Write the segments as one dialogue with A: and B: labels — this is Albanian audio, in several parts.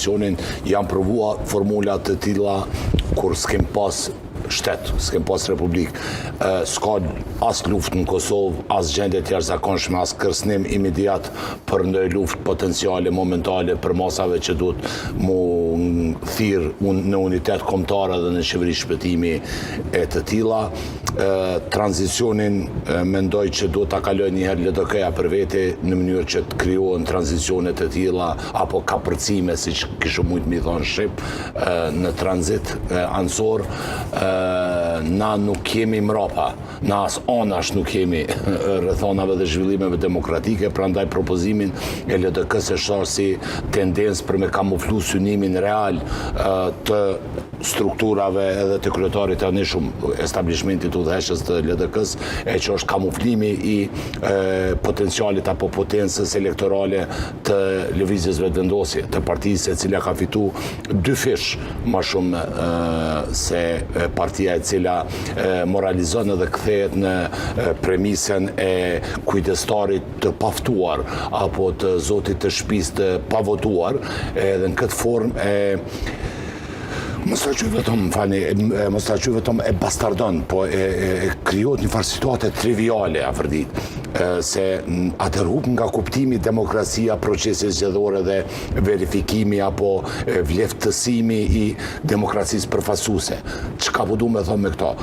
A: tranzicionin, janë provua formula të tilla kur s'kem pas shtet, s'kem pas republikë. S'ka as luftë në Kosovë, as gjendje të jashtëzakonshme, as kërcënim imediat për ndonjë luftë potenciale, momentale, për masave që duhet mu thirr në unitet kombëtar edhe në qeveri shpëtimi e të tilla. Tranzicionin mendoj që duhet ta kalojë një herë LDK-ja për vete në mënyrë që të krijohen tranzicione të tilla apo kapërcime siç kishim mujt me i thonë shqip në tranzit anësor. Na nuk jemi mrapa, na as anash nuk jemi rrethanave dhe zhvillimeve demokratike, prandaj propozimin e LDK-së e shoh si tendencë për me kamuflu synimin real të strukturave edhe të kryetarit të tanishëm establishmentit udhëheqës të LDK-së, e që është kamuflimi i potencialit apo potencës elektorale të Lëvizjes Vetëvendosje, të partisë e cila ka fitu dyfish ma shumë se partia e cila moralizon edhe kthehet në premisën e kujdestarit të paftuar apo të zotit të shtëpisë të pavotuar, edhe në këtë formë e Mos ta quaj vetëm, më falni, mos ta quaj vetëm e bastardon, po e, e, e krijohet një farë situate triviale, Afërdit, se atëherë hup nga kuptimi demokracia, procesi zgjedhore dhe verifikimi apo vleftësimi i demokracisë përfaqësuese. Çka po du me thonë me këto?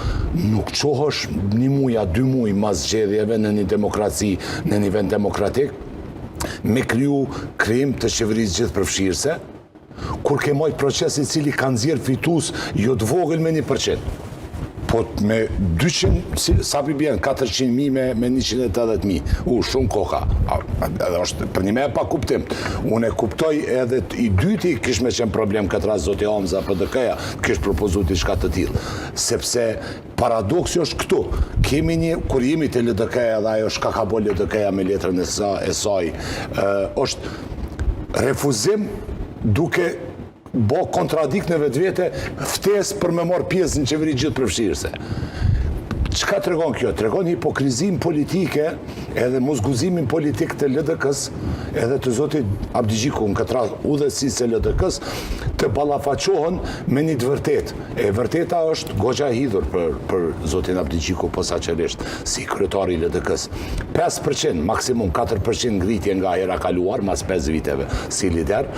A: Nuk çohesh një muj a dy muj mas zgjedhjeve në një demokraci, në një vend demokratik, me kriju krijim të qeverisë gjithëpërfshirëse, Kur ke majt proces i cili ka nxjerr fitues jo të vogël me 1%, po me 200, si, sa pi bjen, 400.000 me, me 180.000, u, shumë koka, a, edhe është për një me e pa kuptim. Unë e kuptoj edhe i dyti kish me qenë problem këtë rast zoti Hamza PDK-ja, kish propozu diçka të tillë, sepse paradoksi është këtu. Kemi një, kur jemi te LDK-ja dhe ajo shka ka bo LDK-ja me letrën e, sa, e saj, është refuzim duke bo kontradikt në vetvete ftesë për me marrë pjesë në qeveri gjithëpërfshirëse. Çka tregon kjo? Tregon hipokrizin politike edhe mosguximin politik të LDK-s edhe të zotit Abdixhiku në këtë rast udhëheqësisë së LDK-s të ballafaqohen me një të vërtetë. E vërteta është goxha e hidhur për, për zotin Abdixhiku posaçërisht si kryetari i LDK-s. 5% maksimum 4% ngritje nga hera kaluar mas 5 viteve si lider.